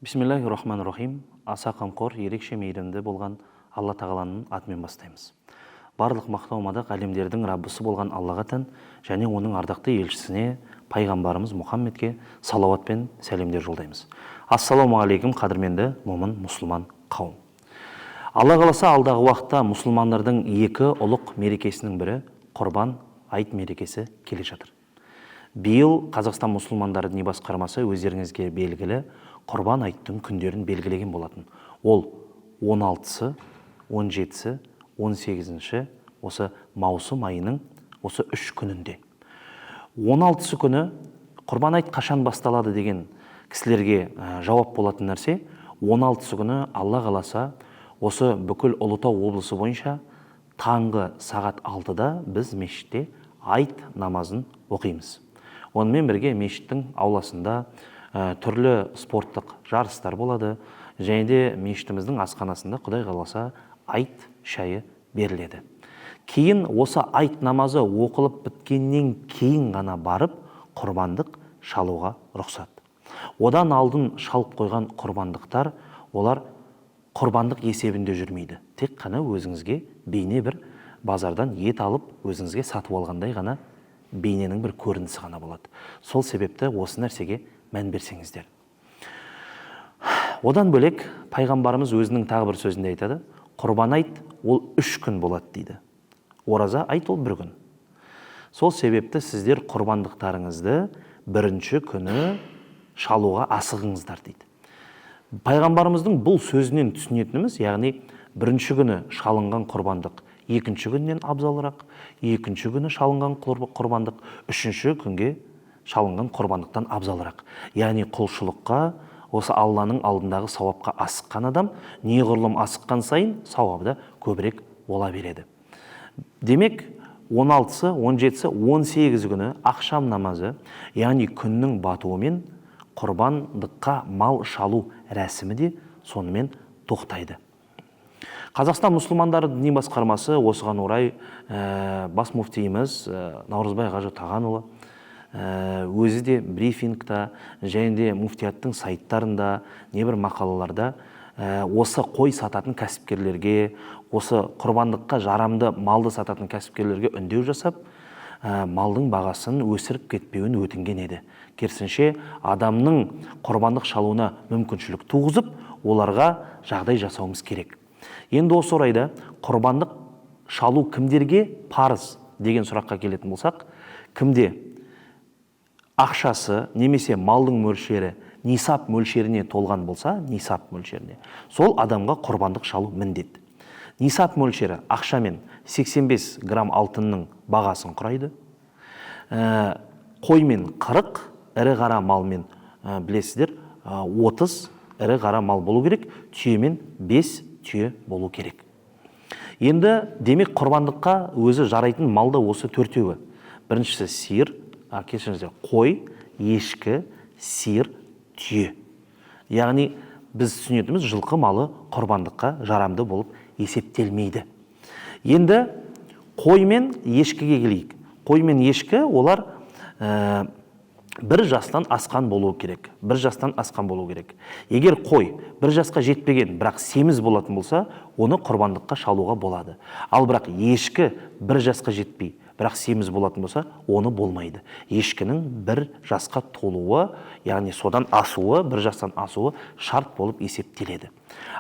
Бисмиллахи рахмани рахим. Аса қамқор, ерекше мейірімді болған Алла Тағаланың атымен бастаймыз. Барлық мақтау мадақ әлемдердің Раббысы болған Аллаға тән және оның ардақты елшісіне, пайғамбарымыз Мұхаммедке салауат пен сәлемдер жолдаймыз. Ассалаумағалейкум, қадірменді момын мұсылман қауым. Алла қаласа, алдағы уақытта мұсылмандардың екі ұлық мерекесінің бірі Құрбан айт мерекесі келе жатыр. Биыл Қазақстан мұсылмандары діни басқармасы, өздеріңізге белгілі, Құрбан айттың күндерін белгілеген болатын. Ол 16-сы, 17-сі, 18-ші осы маусым айының осы үш күнінде. 16-сы күні Құрбан айт қашан басталады деген кісілерге жауап болатын нәрсе: 16-сы күні, Алла қаласа, осы бүкіл Ұлытау облысы бойынша таңғы сағат 6-да біз мешітте айт намазын оқимыз. Онымен бірге мешіттің ауласында түрлі спорттық жарыстар болады және де мешітіміздің асханасында, Құдай қаласа, айт шайы беріледі. Кейін осы айт намазы оқылып біткеннен кейін ғана барып құрбандық шалуға рұқсат. Одан алдын шалып қойған құрбандықтар, олар құрбандық есебінде жүрмейді. Тек қана өзіңізге бейне бір базардан ет алып, өзіңізге сатып алғандай ғана бейненің бір көрінісі ғана болады. Сол себепті осы нәрсеге мән берсеңіздер. Одан бөлек пайғамбарымыз өзінің тағы бір сөзінде айтады: құрбан айт ол 3 күн болады дейді, ораза айт ол бір күн. Сол себепті сіздер құрбандықтарыңызды бірінші күні шалуға асығыңыздар дейді. Пайғамбарымыздың бұл сөзінен түсінетініміз, яғни бірінші күні шалынған құрбандық екінші күннен абзалырақ, екінші күні шалынған құрбандық үшінші күнге шалынған құрбандықтан абзалырақ. Яғни құлшылыққа, осы Алланың алдындағы сауапқа асыққан адам неғұрлым асыққан сайын сауабы да көбірек бола береді. Демек, 16-сы, 17-сі, 18 күні ақшам намазы, яғни күннің батуымен құрбандыққа мал шалу рәсімі де сонымен тоқтайды. Қазақстан мұсылмандары діни басқармасы осыған орай бас муфтиіміз Наурызбай қажы Тағанұлы өзі де брифингта және де муфтияттың сайттарында, небір мақалаларда осы қой сататын кәсіпкерлерге, осы құрбандыққа жарамды малды сататын кәсіпкерлерге үндеу жасап, малдың бағасын өсіріп кетпеуін өтінген еді. Керісінше, адамның құрбандық шалуына мүмкіншілік туғызып, оларға жағдай жасауымыз керек. Енді осы орайда құрбандық шалу кімдерге парыз деген сұраққа келетін болсақ, кімде ақшасы немесе малдың мөлшері нисап мөлшеріне толған болса, нисап мөлшеріне, сол адамға құрбандық шалу міндет. Нисап мөлшері ақшамен 85 грамм алтынның бағасын құрайды. Қоймен 40, ірі қара малмен, білесіздер, 30 ірі қара мал болу керек, түйемен 5 түйе болу керек. Енді демек, құрбандыққа өзі жарайтын мал да осы төртеуі: біріншісі сиыр, кешіріңіздер, қой, ешкі, сиыр, түйе. Яғни біз түсінетініміз, жылқы малы құрбандыққа жарамды болып есептелмейді. Енді қой мен ешкіге келейік. Қой мен ешкі, олар 1 жастан асқан болуы керек, 1 жастан асқан болу керек. Егер қой 1 жасқа жетпеген, бірақ семіз болатын болса, оны құрбандыққа шалуға болады. Ал бірақ ешкі 1 жасқа жетпей, бірақ семіз болатын болса, оны болмайды. Ешкінің 1 жасқа толуы, яғни содан асуы, 1 жастан асуы шарт болып есептеледі.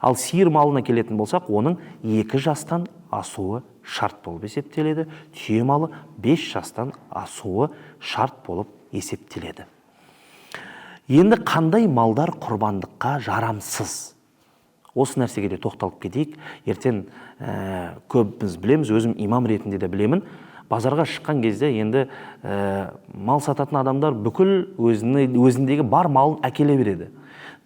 Ал сиыр малына келетін болсақ, оның 2 жастан асуы шарт болып есептеледі. Түйе малы 5 жастан асуы шарт болып есептеледі. Енді қандай малдар құрбандыққа жарамсыз, осы нәрсеге де тоқталып кетейік. Ертең көбіміз білеміз, өзім имам ретінде де білемін, базарға шыққан кезде енді мал сататын адамдар бүкіл өзіндегі бар малын әкеле береді.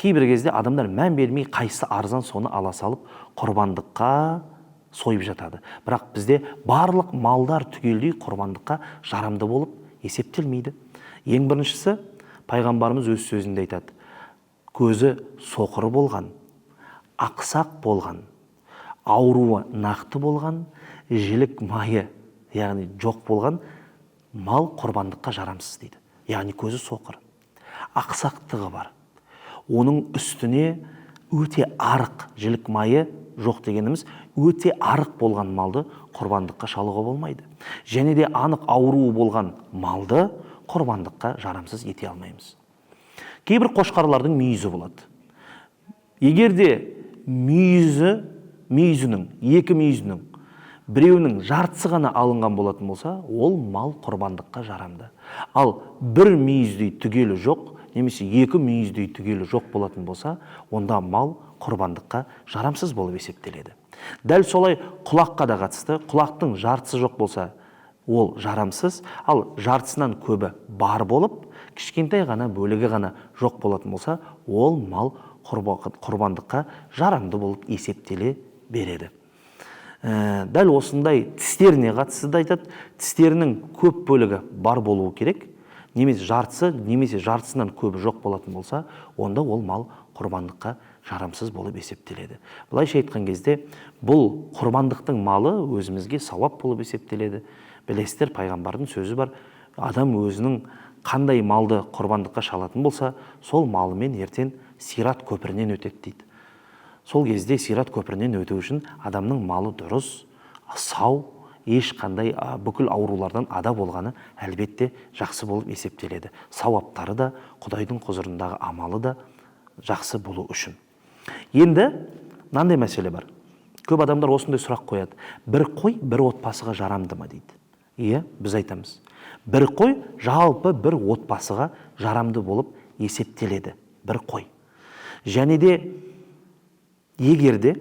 Кейбір кезде адамдар мән бермей, қайсысы арзан, соны ала салып, құрбандыққа сойып жатады. Бірақ бізде барлық малдар түгелдей құрбандыққа жарамды болып есептелмейді. Ең біріншісі, пайғамбарымыз өз сөзінде айтады: көзі соқыр болған, ақсақ болған, ауруы нақты болған, жілік майы, яғни жоқ болған мал құрбандыққа жарамсыз дейді. Яғни көзі соқыр, ақсақтығы бар, Оның үстіне өте арық, жілік майы жоқ дегеніміз өте арық болған малды құрбандыққа шалуға болмайды. Және де анық ауруы болған малды құрбандыққа жарамсыз ете алмаймыз. Кейбір қошқарлардың мүйізі болады. Егер де мүйізінің, екі мүйізінің біреуінің жартысы ғана алынған болатын болса, ол мал құрбандыққа жарамды. Ал бір мүйіздей түгелі жоқ, немесе екі мүйіздей түгелі жоқ болатын болса, онда мал құрбандыққа жарамсыз болып есептеледі. Дәл солай құлаққа да қатысты, құлақтың жартысы жоқ болса, ол жарамсыз, ал жартысынан көбі бар болып, кішкентай ғана бөлігі ғана жоқ болатын болса, ол мал құрбандыққа жарамды болып есептеле береді. Дәл осындай тістеріне қатысты да айтады, тістерінің көп бөлігі бар болуы керек, немесе жартысы, немесе жартысынан көбі жоқ болатын болса, онда ол мал құрбандыққа жарамсыз болып есептеледі. Былайша айтқан кезде, бұл құрбандықтың малы өзімізге сауап болып есептеледі. Білесіздер, пайғамбардың сөзі бар, адам өзінің қандай малды құрбандыққа шалатын болса, сол малымен ертең сират көпірінен өтеді дейді. Сол кезде сират көпірінен өту үшін адамның малы дұрыс, сау, ешқандай бүкіл аурулардан ада болғаны әлбетте жақсы болып есептеледі. Сауаптары да, Құдайдың құзырындағы амалы да жақсы болу үшін. Енді мынандай мәселе бар. Көп адамдар осындай сұрақ қояды. Бір қой бір отбасыға жарамды ма дейді. Иә, біз айтамыз. Бір қой жалпы бір отбасыға жарамды болып есептеледі. Бір қой. Және де егер де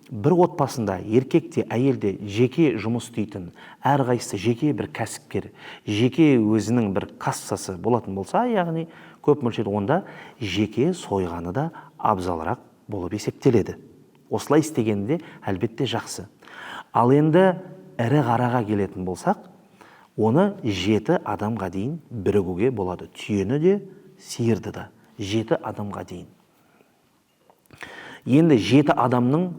бір отбасында еркек те әйел де жеке жұмыс істейтін, әрқайсысы жеке бір кәсіпкер, жеке өзінің бір кассасы болатын болса, яғни көп мөлшерде, онда жеке сойғаны да абзалырақ болып есептеледі. Осылай істегенде әлбетте жақсы. Ал енді ірі қараға келетін болсақ, оны 7 адамға дейін бірігуге болады. Түйені де, сиырды да 7 адамға дейін. Енді 7 адамның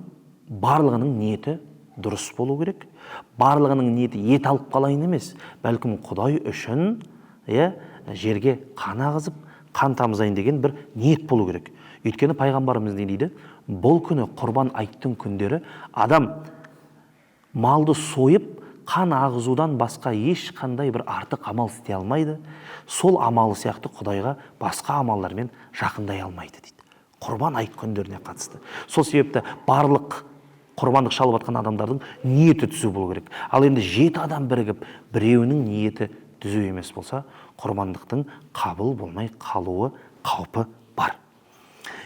барлығының ниеті дұрыс болу керек. Барлығының ниеті ет алып қалайын емес, бәлкім Құдай үшін, жерге қан ағызып, қан тамызайын деген бір ниет болу керек. Өйткені пайғамбарымыз не дейді? Бұл күні құрбан айттың күндері адам малды сойып, қан ағызудан басқа ешқандай бір артық амал істей алмайды. Сол амалы сияқты Құдайға басқа амалдармен жақындай алмайды дейді. Құрбан айт күндеріне қатысты. Сол себепті барлық құрбандық шалып жатқан адамдардың ниеті түзу болу керек. Ал енді 7 адам бірігіп, біреуінің ниеті түзу емес болса, құрбандықтың қабыл болмай қалуы қаупі бар.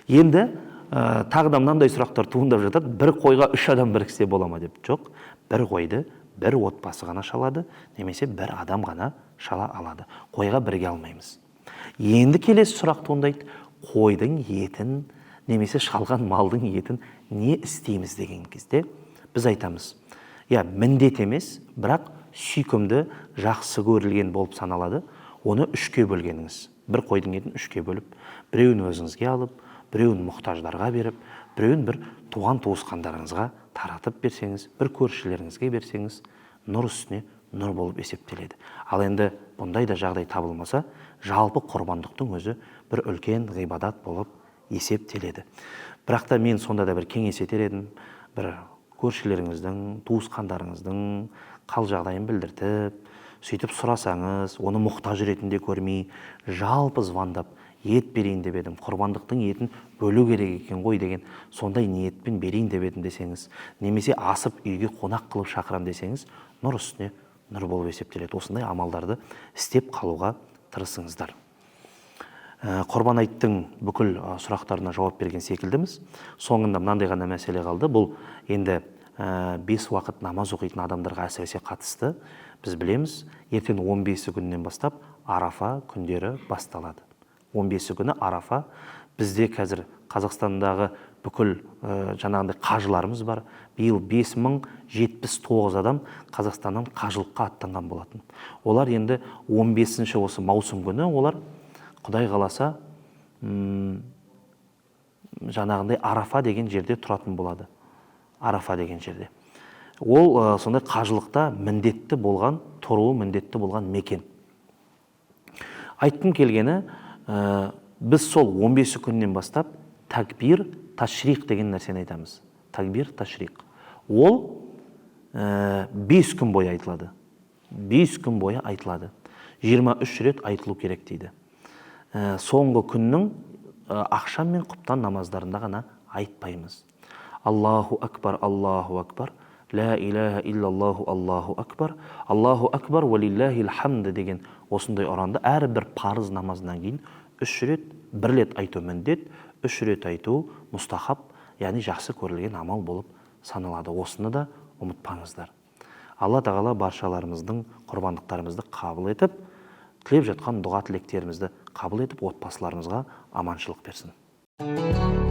Енді тағы да мынандай сұрақтар туындап жатады. Бір қойға 3 адам біріксе бола ма деп. Жоқ, бір қойды бір отбасы ғана шалады, немесе бір адам ғана шала алады. Қойға бірге алмаймыз. Енді келесі сұрақ туындайды. Қойдың етін немесе шалған малдың етін не істейміз деген кезде біз айтамыз. Иә, міндет емес, бірақ сүйкімді, жақсы көрілген болып саналады. Оны 3-ке бөлгеніңіз. Бір қойдың етін 3-ке бөліп, біреуін өзіңізге алып, біреуін мұқтаждарға беріп, біреуін бір туған туысқандарыңызға таратып берсеңіз, бір көршілеріңізге берсеңіз, нұр үстіне нұр болып есептеледі. Ал енді бұндай да жағдай табылмаса, жалпы құрбандықтың өзі бір үлкен ғибадат болып есептеледі. Бірақ та мен сонда да бір кеңес етер едім, бір көршілеріңіздің, туысқандарыңыздың қал жағдайын білдіртіп, сөйтіп сұрасаңыз, оны мұқтаж ретінде көрмей, жалпы звондап, ет берейін деп едім, құрбандықтың етін бөлу керек екен ғой деген сондай ниетпен берейін деп едім десеңіз, немесе асып үйге қонақ қылып шақырам десеңіз, нұр үстіне нұр болып есептеледі. Осындай амалдарды істеп қалуға тырысыңыздар. Құрбан айттың бүкіл сұрақтарына жауап берген секілдіміз. Соңында мынандай ғана мәселе қалды. Бұл енді 5 уақыт намаз оқитын адамдарға әсіресе қатысты. Біз білеміз, ертең 15 күнінен бастап Арафа күндері басталады. 15 күні Арафа. Бізде қазір Қазақстандағы бүкіл жаңағындай қажыларымыз бар. Биыл 5079 адам Қазақстаннан қажылыққа аттанған болатын. Олар енді 15 осы маусым күні олар Құдай қаласа, жаңағындай Арафа деген жерде тұратын болады. Арафа деген жерде. Ол сондай қажылықта міндетті болған, тұруы міндетті болған мекен. Айтқым келгені, біз сол 15 күннен бастап Тәкбир ташриқ деген нәрсені айтамыз. Тәкбир ташриқ. Ол 5 күн бойы айтылады. 5 күн бойы айтылады. 23 рет айтылу керек дейді. Соңғы күннің ақшам мен құптан намаздарында ғана айтпаймыз. Аллаху акбар, Аллаху акбар, ла илаха иллаллаху, Аллаху акбар, Аллаху акбар, уалиллахил хамд деген осындай ұранды әрбір парыз намазынан кейін 3 рет, бір рет айту міндет, 3 рет айту мұстахаб, яғни жақсы көрілген амал болып саналады. Осыны да ұмытпаңыздар. Алла тағала баршаларымыздың құрбандықтарымызды қабыл етіп, тілеп жатқан дұға тілектерімізді қабыл етіп, отбасыларымызға аманшылық берсін.